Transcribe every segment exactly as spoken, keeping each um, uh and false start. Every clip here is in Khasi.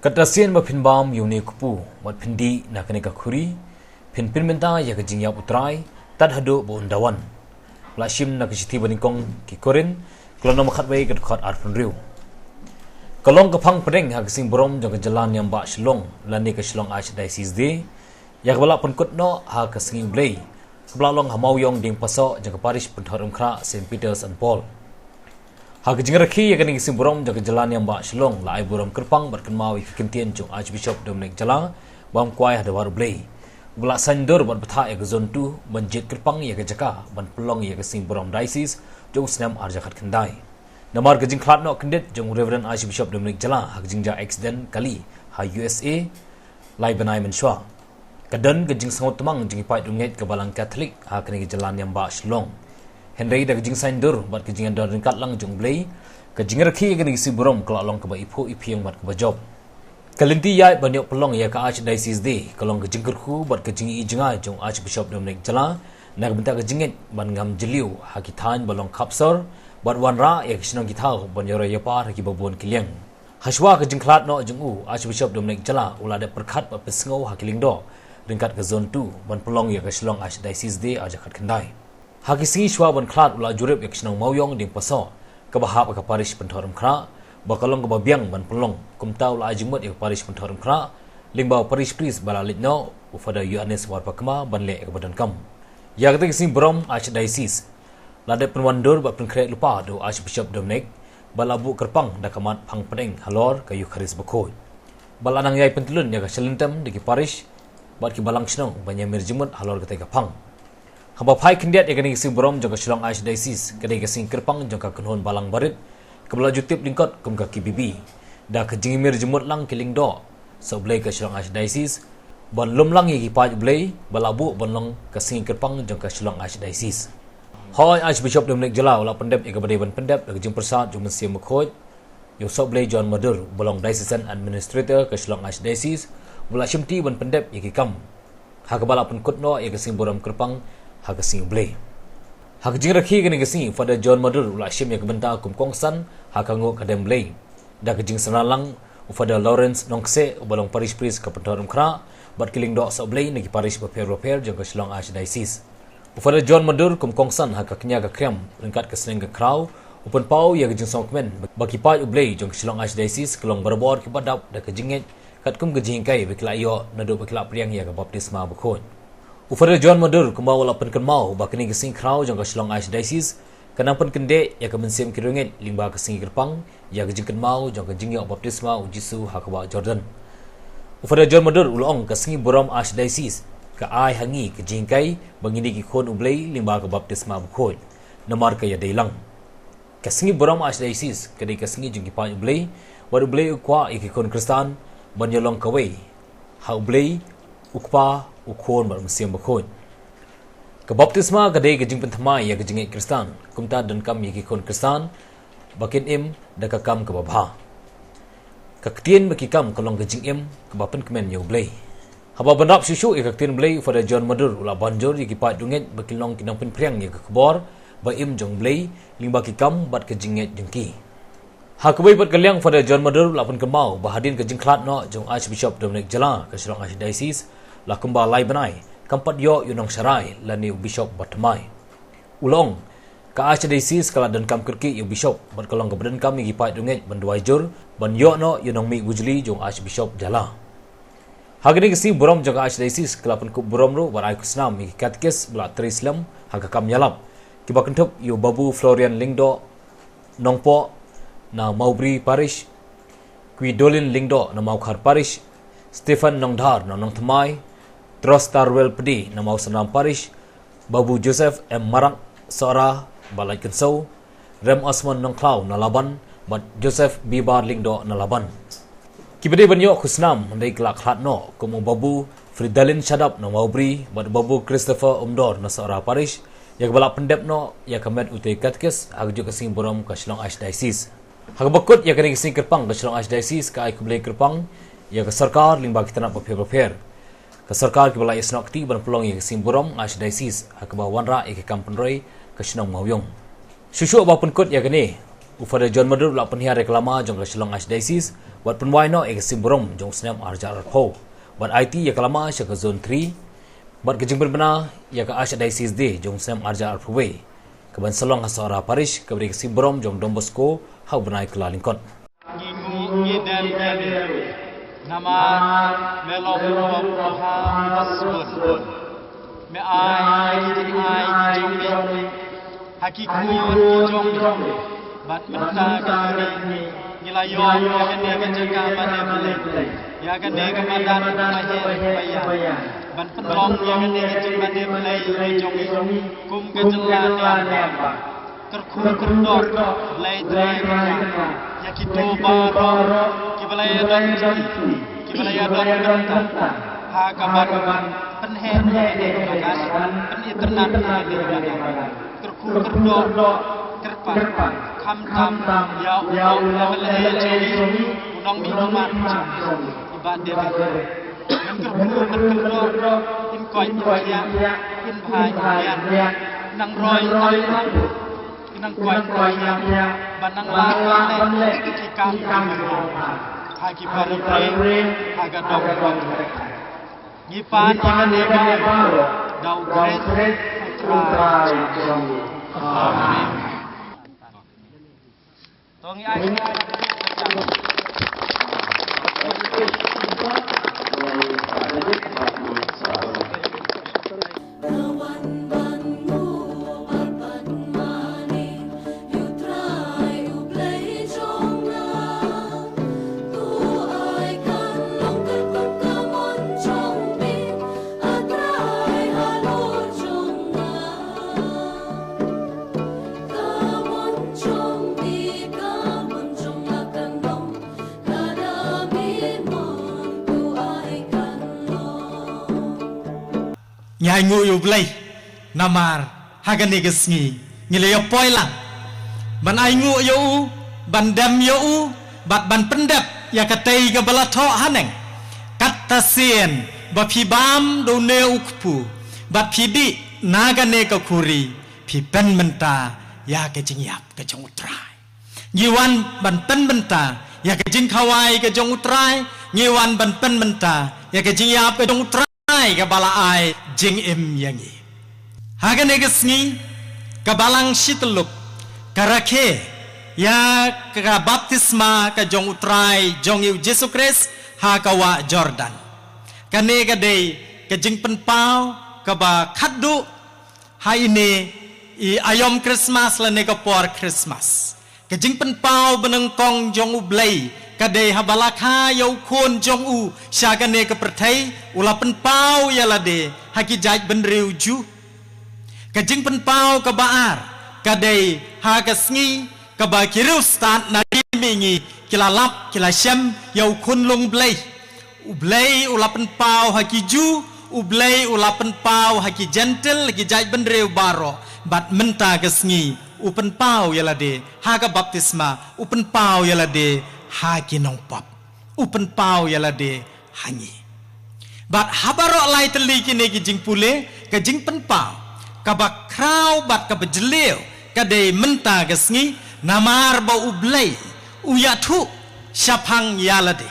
Kata sien ba phin bam ïa une u kpu, bad phin dih na kane ka khuri, phin pynmynta ïa ka jingïap U Trai tad haduh ba un da wan. La shim na ka shithi ba nyngkong ki Korinth, ka lynnong ba khatwei, ka dkhot arphew hynriew. Ka long ka phang pdeng ha ka sngi burom jong ka jylla niam bah Shillong, lane ka Shillong Archdiocese Day, ïa kaba la pynkut noh ha ka sngi U Blei, kaba la long ha Mawïong dieng pasoh jong ka parish Pynthorumkhrah, Saint Peter's and Paul. Ha ka jingrakhe ïa kane ka sngi burom jong ka jylla niam bah Shillong, la ai burom kyrpang bad kynmaw ïa ki kyntien jong Archbishop Dominic Jala, ba ym kwai ha dwar U Blei, uba la saiñdur bad bthah ïa ka Zone two ban jied kyrpang ïa ka jaka ban pynlong ïa ka sngi burom diocese jong u snem arhajar khatkhyndai. Namar ka jingkhlad noh kyndit jong u Reverend Archbishop Dominic Jala ha ka jingjia accident kali ha U S A lai bnai mynshuwa, ka don ka jingsngewtmang jong ki paid riewngeit ka Balang Katholik ha kane ka jylla niam bah Shillong. Hynrei da ka jingsaiñdur bad ka jingïadon ryngkat lang jong U Blei, ka jingrakhe ïa kane ka sngi burom ka la long kaba iphuh iphieng bad kaba jop. Ka lynti ïaid ban ïoh pynlong ïa ka Archdiocese Day ka long ka jingkyrkhu bad ka jingïohi jngai jong Archbishop Dominic Jala na ka bynta ka jingngeit ban ngam jylliew ha ki thaiñ ba long khapsor bad wanrah ïa ki shnong ki thaw ban ïaroh ïapar ha kiba bun ki liang. Hashwa ka jingkhlad noh jong u, Archbishop Dominic Jala u la dep pyrkhat bad pynsngew ha ki lyngdoh ryngkat ka Zone two ban pynlong ïa ka Shillong Archdiocese Day arhajar khatkhyndai. Ha ki sngi shwa ban khlad u la jurip ïa ka shnong Mawïong dieng pasoh kaba hap ha ka parish Pynthorumkhrah, ba ka long kaba biang ban pynlong. Kumta u la ai jingmut ïa ka parish Pynthorumkhrah lyngba u parish priest ba la leit noh, u Father Ïoannis Warpakma, ban leh ïa kaba donkam. Ïa kata ka sngi burom Archdiocese la dep pynwandur bad pynkhreh lypa da u Archbishop Dominic, ba la buh kyrpang da ka mat phang pdeng halor ka Eukharist bakhuid, ba la nang ïai pyntlun ïa ka shyllangtem da ki parish bad ki balang shnong ban ïamir jingmut halor katei ka phang. Haba phai khyndiat ïa kane ka sngi burom jong ka Shillong Archdiocese, ka dei ka sngi kyrpang jong ka kynhun balang barit kaba la ju tip lyngkot kum ka K B B, da ka jingïamir jingmut lang ki lyngdoh sohblei ka Shillong Archdiocese ban lum lang ïa ki paid U Blei ba la buh ban long ka sngi kyrpang jong ka Shillong Archdiocese. Hooid, Archbishop Dominic Jala u la pyndep ïa kaba dei ban pyndep da ka jingpyrsad jong u Mynsiem Bakhuid ïa u Sohblei John Madur, uba long Diocesan Administrator ka Shillong Archdiocese, uba la shimti ban pyndep ïa ki kam, ha kaba la pynkut noh ïa ka sngi burom kyrpang ha ka sngi U Blei. Ha ka jingrakhe kane ka sngi, Father John Madur u la shim ïa ka bynta kum u kongsan ha ka nguh ka dem Blei, da ka jingsynran lang u Father Lawrence Nongkseh, uba long parish priest ka Pynthorumkhrah, bad ki lyngdoh sohblei na ki parish bapher bapher jong ka Shillong Archdiocese. U Father John Madur kum u kongsan ha ka kñia ka khriam ryngkat ka sneng ka khraw u pynpaw ïa ka jingsngewkmen ba ki paid U Blei jong ka Shillong Archdiocese ka long barabor kiba dap da ka jingngeit katkum ka jinghikai ba ki la ïoh naduh ba ki la pdiang ïa ka baptisma bakhuid. U Father John Madur kumba u la pynkynmaw ba kane ka sngi khraw jong ka Shillong Archdiocese ka nang pynkyndit ïa ka mynsiem ki riewngeit lyngba ka sngi kyrpang ïa ka jingkynmaw jong ka jingïoh baptisma u Jisu ha ka bah Jordan. U Father John Madur u la ong ka sngi burom Archdiocese ka ai ha ngi ka jinghikai ba ngin dei ki khun U Blei lyngba ka baptisma bakhuid, namar ka ïadei lang. Ka sngi burom Archdiocese ka dei ka sngi jong ki paid U Blei, bad U Blei u kwah ïa ki khun Khristan ban ïalong kawei ha U Blei, u Kpa, u Khun bad u Mynsiem Bakhuid. Ka baptisma ka dei ka jingpynthymmai ïa ka jingngeit Khristan, kumta donkam ïa ki khun Khristan ba kin im da ka kam kaba bha. Ka ktien bad ki kam ka long ka jingim kaba pynkmen ïa U Blei. Haba ban rap shuh shuh ïa ka ktien Blei, u Father John Madur u la ban jur ïa ki paid riewngeit ba kin long ki nongpynphriang ïa ka khubor ba im jong U Blei lyngba ki kam bad ka jingngeit jong ki. Ha kawei pat ka liang, Father John Madur u la pynkynmaw ba hadien ka jingkhlad noh jong Archbishop Dominic Jala, ka Shillong Archdiocese la kumba lai bnai kam pat ïoh ïa u nongsharai lane u bishop bathymmai. U la ong, ka Archdiocese ka la donkam kyrkieh ïa u bishop bad ka long kaba donkam ïa ki paid riewngeit ban duwai jur ban ïoh noh ïa u nongmih bujli jong u Archbishop Jala. Ha kane ka sngi burom jong ka Archdiocese ka la pynkup burom ruh bad ai khusnam ïa ki katekis ba la trei slem ha ka kam ïalap, kiba kynthup ïa u Babu Florian Lyngdoh Nongpoh na Mawbri Parish, Kwi Dolin Lyngdoh na Mawkhar Parish, Stephen Nongdhar na Nongthymmai, Trostarwel Pde na Mawsynram Parish, Babu Joseph M Marak Sohra ba Laitkynsew, Rem Osman Nongkhlaw na Laban, bad Joseph Bibar Lyngdoh na Laban. Kiba dei ban ïoh khusnam hynrei ki la khlad noh kum u Babu Fridalin Shadap na Mawbri bad u Babu Christopher Umdor na Sohra Parish, ïa kaba la pyndep noh ïa ka met utei u katekis ha kajuh ka sngi burom ka Shillong Archdiocese. Ha kaba kut ïa kane ka sngi kyrpang, ka Shillong Archdiocese ka ai khublei kyrpang ïa ka sorkar lyngba ki tnat bapher bapher. Ka sorkar kiba la ïasnoh kti ban pynlong ïa ka sngi burom Archdiocese ha kaba wanrah ïa ka kam pynroi ka shnong Mawïong. Shuh shuh ba pynkut ïa kane, U Father John Madu u la pynhiar ïa ka lama jong ka Shillong Archdiocese, bad pynwai noh ïa ka sim burom jong u snem arhajar arphew, bad aiti ïa ka lama sha ka Zone three, bad ka jingpynbna ïa ka Archdiocese Day jong u snem arhajar arphew wei, kaban sa long ha Sohra Parish, kaba dei ka sim burom jong Don Bosco ha u bnai Kyllalyngkot. Ngi nguh ngi dem ïa me. Namar me long u Kpa ba ha bas bun. Me ai ki jingai ki jong me ha ki khun ki jong me. Bad mynta ka sngi ngi la ïoh ïa kane ka jaka ba ne Blei, ïa kane ka madan ba heh ba ïa, ban pynlong ïa kane ka jaka ba ne Blei jong ngi kum ka jylla ne ba. Kyrkhu kyrdoh Blei Trai Kynrad ïa kito baroh kiba la ïadon jingkyrkhu, kiba la ïadon mynta ha kaban pynheh ïa kane ka madan, pynitynnad ïa kane ka madan. Kyrkhu kyrdoh kyrpang khamtam ïa u nong M L A jong ngi, u nongmihkhmat jong ngi, i Bah David. Ngan kyrkhu ngan kyrdoh, in koit in khiah, in bha in biang, nang roi nang roi, nang koit nang khiah, ba nang lah ban leh ki kam ki jong u ha ki para briew, ha ka dong. Ngi pan ïa kane baroh da u Khrist u Trai jong ngi. Amen. To ngi ai. Ngi ainguh ïa u Blei namar ha kane ka sngi ngi la ïa poi lang ban ainguh ïa u, ban dem ïa u, bad ban pyndep ïa katei kaba la thoh haneng. Katta sien ba phi bam da une u kpu bad phi dih na kane ka khuri, phi pynmynta ïa ka jingïap ka jong u Trai. Ngi wan ban pynmynta ïa ka jingkhawai ka jong u Trai, ngi wan ban pynmynta ïa ka jingïap ka jong u Trai kaba la ai jingim ïa ngi. Ha kane ka sngi ka Balang Shityllup ka rakhe ïa ka baptisma ka jong u Trai jong ngi u Jisu Khrist ha ka wah Jordan. Kane ka dei ka jingpynpaw kaba khatduh ha ine i aïom Khristmas lane ka por Khristmas. Ka jingpynpaw banyngkong jong u Blei ka dei haba la kha ïa u Khun jong u sha kane ka pyrthei, u la pynpaw ïa lade ha ki jaitbynriew Jiw. Ka jingpynpaw kaba ar ka dei ha ka sngi kaba ki riewstad na ki mihngi ki la lap ki la shem ïa u Khunlung Blei. U Blei u la pynpaw ha ki Jiw, u Blei u la pynpaw ha ki Jentil, ha ki jaitbynriew baroh, bad mynta ka sngi u pynpaw ïa lade ha ka baptisma, u pynpaw ïa lade ha ki nongpop, u pynpaw ïa lade ha ngi. Bad ha baroh lai tylli kine ki jingpule, ka jingpynpaw kaba khraw bad kaba jylliew ka dei mynta ka sngi, namar ba u Blei u ïathuh shaphang ïa lade.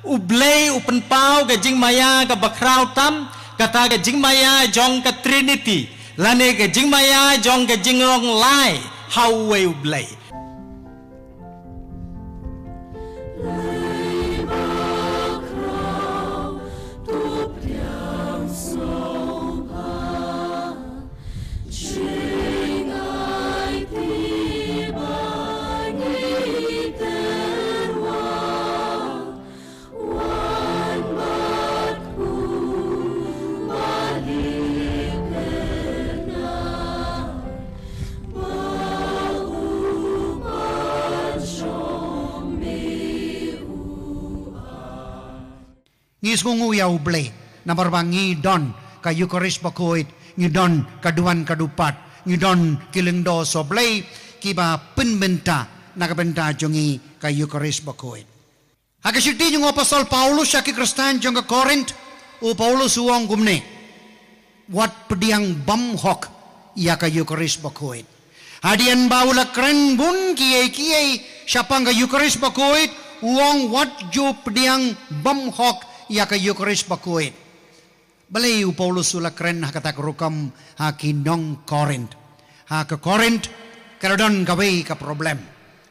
U Blei u pynpaw ka jingmaïa kaba khraw tam, kata ka jingmaïa jong ka Trinity lane ka jingmaïa jong ka jinglong lai ha uwei u Blei. Ngi sngewnguh ïa u Blei namar ba ngi don ka Eucharist bakhuid, ngi don ka duwan ka dupat, ngi don ki lyngdoh sohblei kiba pynbynta na ka bynta jong ngi ka Eucharist bakhuid. Ha ka shithi jong u Apostol Paulus sha ki Khristan jong ka Korinth, u Paulus u ong kumne: Wat pdiang bymhok ïa ka Eucharist bakhuid. Hadien ba u la kren bun kiei kiei shaphang ka Eucharist bakhuid, u ong wat ju pdiang bymhok ïa ka Eucharist bakhuid. Balei u Paulus u la kren ha kata ka rukom ha ki nong Korinth? Ha ka Korinth ka la don kawei ka problem,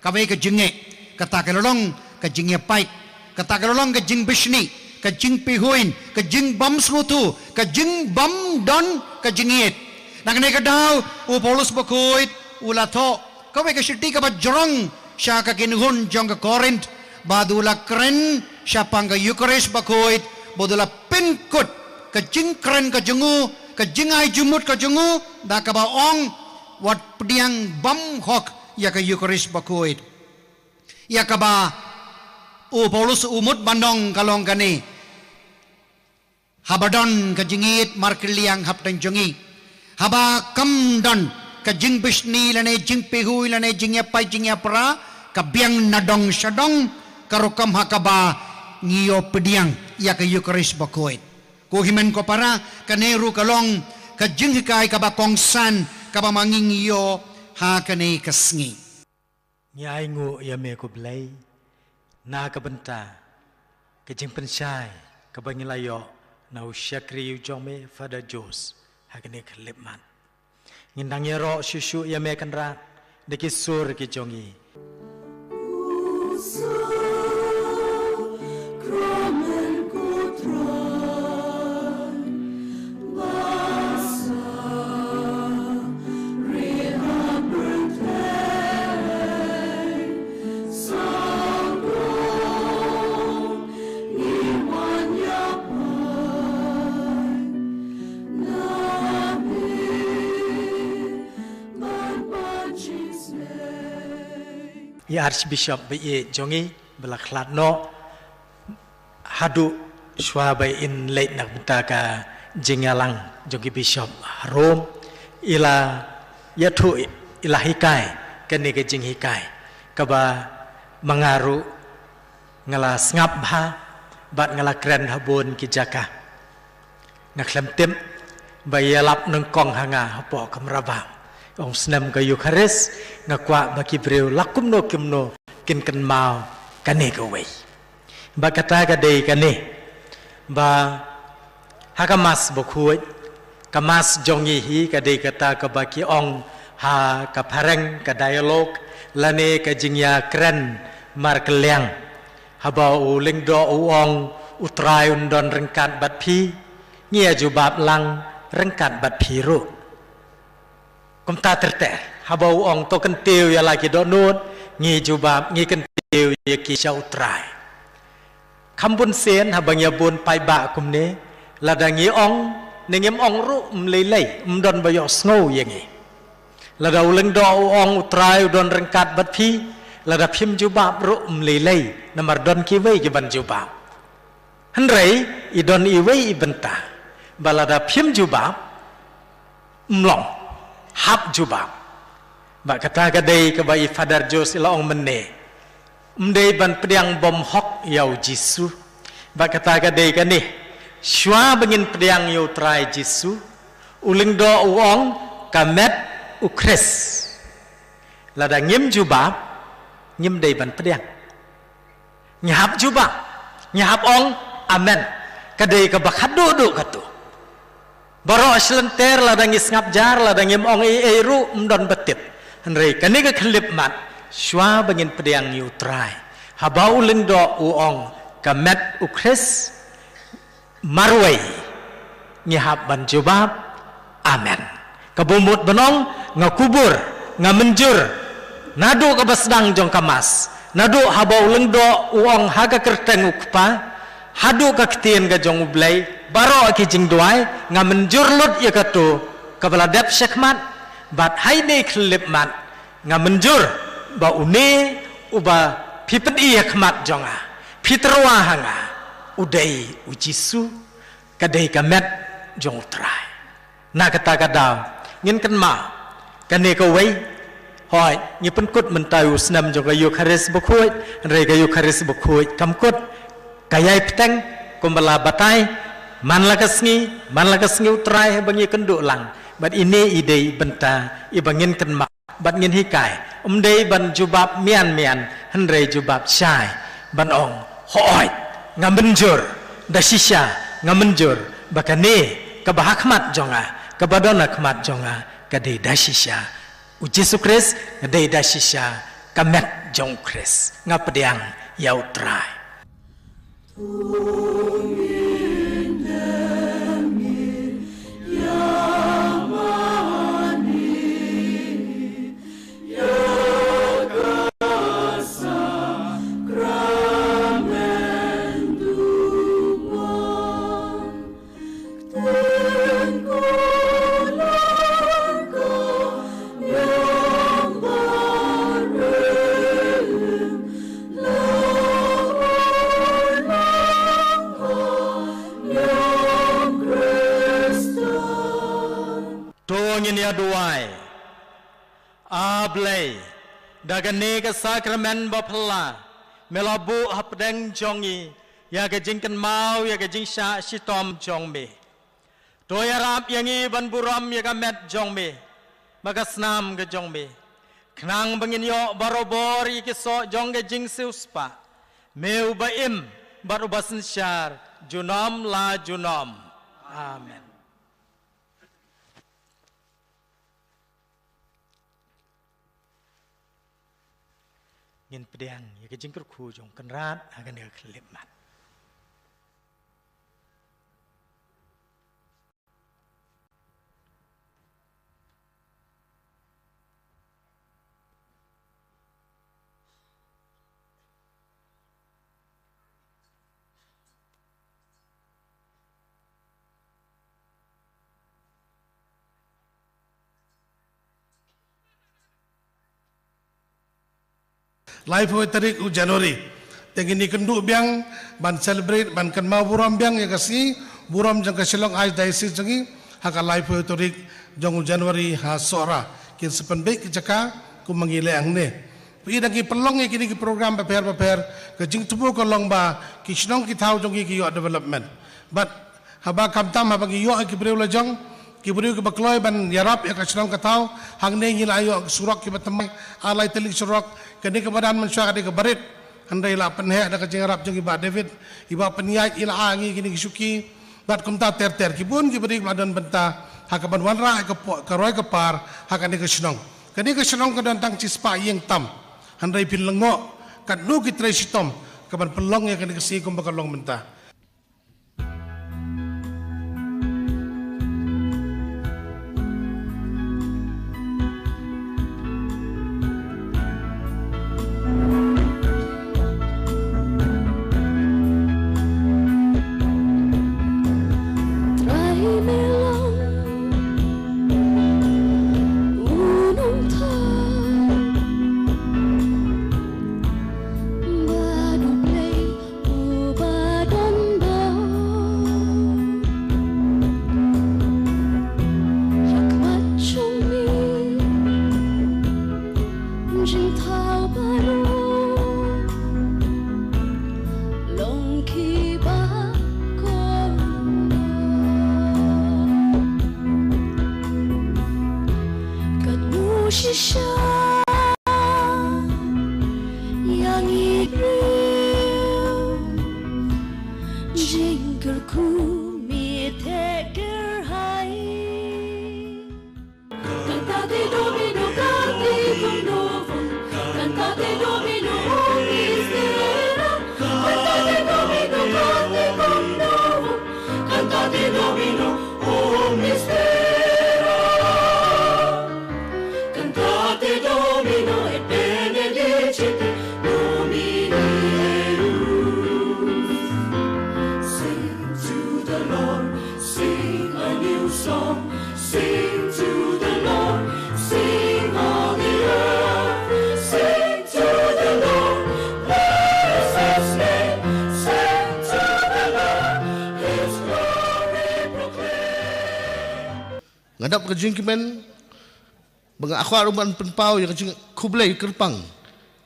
kawei ka jingeh, kata ka la long ka jingïapait, kata ka la long ka jingbishni, ka jingpihuiñ, ka jingbymsngewthuh, ka jingbymdon ka jingïeit. Na kane ka daw u Paulus bakhuid u la thoh kawei ka shithi kaba jrong sha ka kynhun jong ka Korinth, bad u la kren shaphang ka Eucharist bakhuid, bad u la pynkut ka jingkren ka jong u, ka jingai jingmut ka jong u, da kaba ong wat pdiang bymhok ïa ka Eucharist bakhuid. Ïa kaba u Paulus u mut ban ong ka long kane: haba don ka jingïeit markylliang hapdeng jong ngi, haba kam don ka jingbishni lane jingpihuiñ lane jingïapait jingïapra, ka biang na dong sha dong ka rukom ha kaba ngi ïoh pdiang ïa ka Eucharist bakhuid. Ko hynmen ko para, kane ruh ka long ka jinghikai kaba kongsan kaba ma ngi ngi ïoh ha kane ka sngi. Ngi ainguh ïa me ko Blei na ka bynta ka jingpynshai kaba ngi la ïoh na u shakri u jong me Father Jose ha kane ka khyllipmat. Ngin nang ïaroh shuh shuh ïa me Kynrad da ki sur ki jong ngi. I Archbishop ba ïeit jong ngi ba la khlad noh, haduh shuwa ba in leit na ka bynta ka jingïalang jong ki bishop ha Rome, i la ïathuh, i la hikai kane ka jinghikai kaba ma nga ruh nga la sngap bha bad nga la kren ha bun ki jaka. Nga khlem tip ba ïalap nyngkong ha nga hapoh kamra bam, ong snem ka Eucharist, nga kwah ba ki briew la kumno kumno kin kynmaw kane kawei. Ba kata ka dei kane, ba ha ka Mass bakhuid, ka Mass jong ngi hi ka dei kata kaba ki ong ha ka phareng ka dialogue lane ka jingïakren markylliang. Haba u lyngdoh u ong, U Trai un don ryngkat bad phi, ngi ïa jubab lang, ryngkat bad phi ruh. Kumta ter ter, haba u ong, To kyntiew ïa la ki dohnud, ngi jubab, ngi kyntiew ïa ki sha U Trai. Kham bun sien haba ngi ïa bun paidbah kumne, lada ngi ong ne ngim ong ruh, ym lei lei, ym don ba ïohsngew ïa ngi. Lada u lyngdoh u ong, U Trai u don ryngkat bad phi, lada phim jubab ruh ym lei lei, namar don kiwei kiban jubab. Hynrei i don iwei i bynta, ba lada phim jubab, ym long, hap jubab. Ba kata ka dei kaba i Father Jose i la ong mynne, ym dei ban pdiang bymhok ïa u Jisu. Ba kata ka dei kane, shuwa ba ngin pdiang ïa U Trai Jisu, u lyngdoh u ong, Ka met U Khrist. Lada ngim jubab, ngim dei ban pdiang. Ngi hap jubab, ngi hap ong, Amen. Ka dei kaba khadduh duh katto. Baroh shi lynter lada ngi sngap jar, lada ngim ong ei ei ruh, ym don ba tip. Hynrei kane ka khyllipmat, shuwa ba ngin pdiang ïa U Trai, haba u lyngdoh u ong, Ka met U Khrist, marwei, ngi hap ban jubab, Amen. Kaba mut ban ong, nga kubur, nga mynjur, naduh kaba sdang jong ka Mass, naduh haba u lyngdoh u ong ha ka kyrteng U Kpa, haduh ka ktien ka jong U Blei, baroh ki jingduwai, nga mynjur lut ïa kato kaba la dep shakhmat, bad ha ine i khyllipmat, nga mynjur ba une uba phi pyni ha khmat jong nga, phi tyrwa ha nga, u dei u Jisu, ka dei ka met jong U Trai. Na kata ka daw, ngin kynmaw kane kawei. Hooid, ngi pynkut mynta u snem jong ka Eucharist bakhuid, hynrei ka Eucharist bakhuid kam kut, ka ïai bteng, kumba la batai, man la ka sngi, man la ka sngi U Trai haba ngi kynduh lang. Bad ine i dei i bynta iba ngin kynmaw. Bad ngin hikai, ym dei ban jubab mian mian, hynrei jubab shai, ban ong, hooid, nga mynjur, da shisha, nga mynjur, ba kane, kaba ha khmat jong nga, kaba don ha khmat jong nga, ka dei da shisha. U Jisu Khrist, ka dei da shisha, ka met jong u Khrist, nga pdiang, ïa u Trai. To ngin ïa duwai. A Blei, da kane ka sakramen ba phylla, me la buh hapdeng jong ngi, ïa ka jingkynmaw, ïa ka jingshah shitom jong me. To ïarap ïa ngi ban burom ïa ka met jong me, bad ka snam ka jong me. Khnang ba ngin ïoh barabor ïa ki soh jong ka jingsiewspah. Me uba im, bad uba synshar, junom la junom. Amen. Ngin pdiang ïa ka jingkyrkhu jong u Kynrad ha kane ka khyllipmat. Laiphew tarik u January. Te ngin ïakynduh biang ban celebrate, ban kynmaw burom biang ïa ka sngi burom jong ka Shillong Archdiocese jong ngi ha ka laiphew tarik jong u January ha Sohra. Kin sa pynbeit ki jaka kumba ngi leh hangne. Phi dang ki pynlong ïa kine ki program bapher bapher, ka jingthmu ka long ba ki shnong ki thaw jong ngi ki ïoh development. Bad haba khamtam haba ngi ïoh ïa ki briew la jong, ki briew kiba kloi ban ïarap ïa ka shnong ka thaw, hangne ngi la ïoh surok kiba thymmai, ar lai tylli surok, kane kaba dang mynshuwa ka dei kaba rit. Hynrei la pynheh da ka jingïarap jong i Bah David, i Bah Pynïaid i la ai ngi kine ki shuki, bad kumta ter ter ki bun ki briew ba la don bynta ha kaban wanrah ka po-, ka roi ka par ha kane ka shnong. Kane ka shnong ka don tang shispah ïing tam. Hynrei phin lyngngoh katno ki trei shitom kaban pynlong ïa kane ka sngi kumba ka long mynta. Trai me long u nongthaw bad U Blei uba don bor. Ha khmat jong me jingthaw baroh long kiba kordor. Katno shisha ïa ngi briew jingkyrkhu me theh kyrhai. Cantate Domino, canticum novum. Cantate Domino, o miserere. Cantate Domino, canticum novum. Cantate Domino, o miserere. Cantate Domino et benedicite nomine eius. Sing to the Lord, sing a new song. Sing to the Lord, sing all the earth. Sing to the Lord, bless his name. Sing to the Lord, his glory proclaim. Nga dap ka jingkmen ba nga kwah ruh ban pynpaw ïa ka jingkhublei kyrpang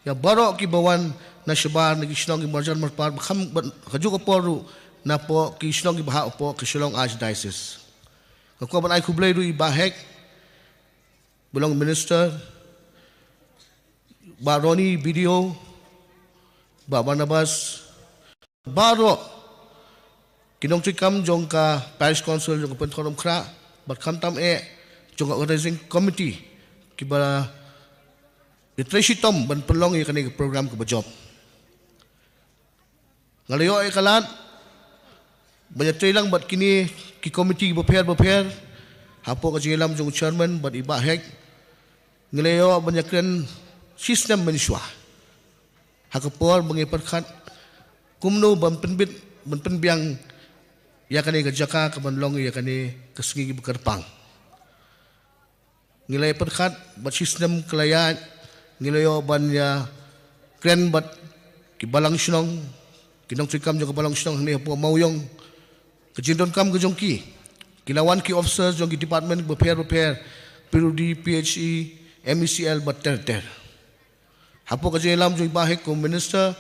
ïa baroh kiba wan na shabar na ki shnong ki marjan marpar, ba kham ban ka juk ka por ruh na poh ki shnong kiba hap poh ka Shillong Archdiocese. Nga kwah ban ai khublei ruh ïa i Bah Hek, ba long minister, Bah Ronnie B D O, Bah Barnabas, baroh ki nongtrei kam jong ka Parish Council jong ka Pynthorumkhrah, bad khamtam eh jong ka Organizing Committee kiba ïatrei shitom ban pynlong ïa kane ka program kaba jop. Nga la ïoh ïa ka lad ban ïatrei lang bad kine ki committee bapher bapher hapoh ka jingïalam jong u chairman bad i Bah Hek. Ngi la ïoh ban ïakren shisnem mynshuwa ha ka por ba ngi pyrkhat kumno ban pynbit, ban pynbiang ïa kane ka jaka kaban long ïa kane ka sngi kaba kyrpang. Ngi la ïa pyrkhat bad shisnem ka la ïaid, ngi la ïoh ban ïakren bad ki balang shnong, ki nongtrei kam jong ka balang shnong hangne hapoh Mawïong. Ka jingdonkam ka jong ki, ki la wan ki officers jong ki department bapher bapher, P W D, P H E, M E C L bad ter ter. Hapoh ka jingïalam jong i Bah Hek kum minister,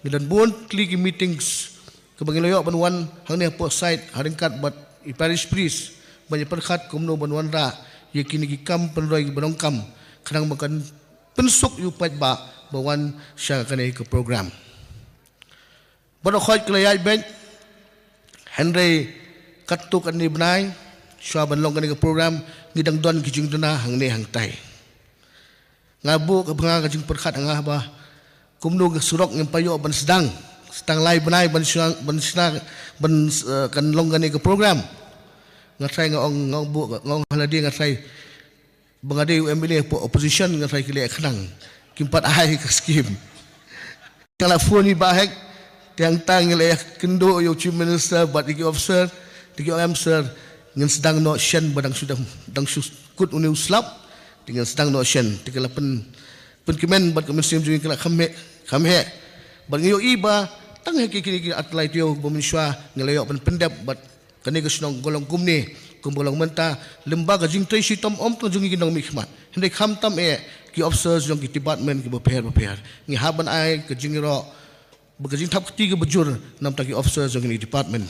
ngi don bun tylli ki meetings kaba ngi la ïoh ban wan hangne hapoh site ha ryngkat bad i parish priest ban ïa pyrkhat kumno ban wanrah ïa kine ki kam pynroi kiba donkam khnang ba kan pynsuk ïa u paidbah ba wan sha kane ka program. Bad u khot ka la ïaid beit, hynrei katto katne bnai shuwa ban long kane ka program ngi dang don ki jingduna hangne hangtai. Nga buh ka bnga ka jingpyrkhat nga ba kumno ka surok ngim pat ïoh ban sdang, sdang lai bnai ban shna, ban shna, ban, eh, kan long kane ka program. Nga trai nga ong, nga ong buh, nga ong ha lade nga trai ba nga dei u M L A opposition nga trai ki leh khnang kim pat ai ka scheme. Nga la phone i Bah Hek, te hangta ngi la ïakynduh ïa u Chief Minister bad ïa ki officer, te ki ong em sir, ngin sdang noh shen ba dang shu, dang shu kut une u slap, te ngin sdang noh shen, te ka la pyn, pynkmen bad ka mynsiem jong ngi ka la kham heh, kham heh. Bad ngi ïohi ba tang ha ki kine ki ar tylli taïew ba mynshuwa ngi la ïoh ban pyndep bad kane ka shnong ka long kumne, kumba long mynta, lyngba ka jingtrei shitom ym tang jong ngi ki nongmihkhmat, hynrei khamtam eh ki officers jong ki department kiba pher bapher. Ngi hap ban ai ka jingïaroh bad ka jingthap kti kaba jur na bynta ki officers jong kine ki department.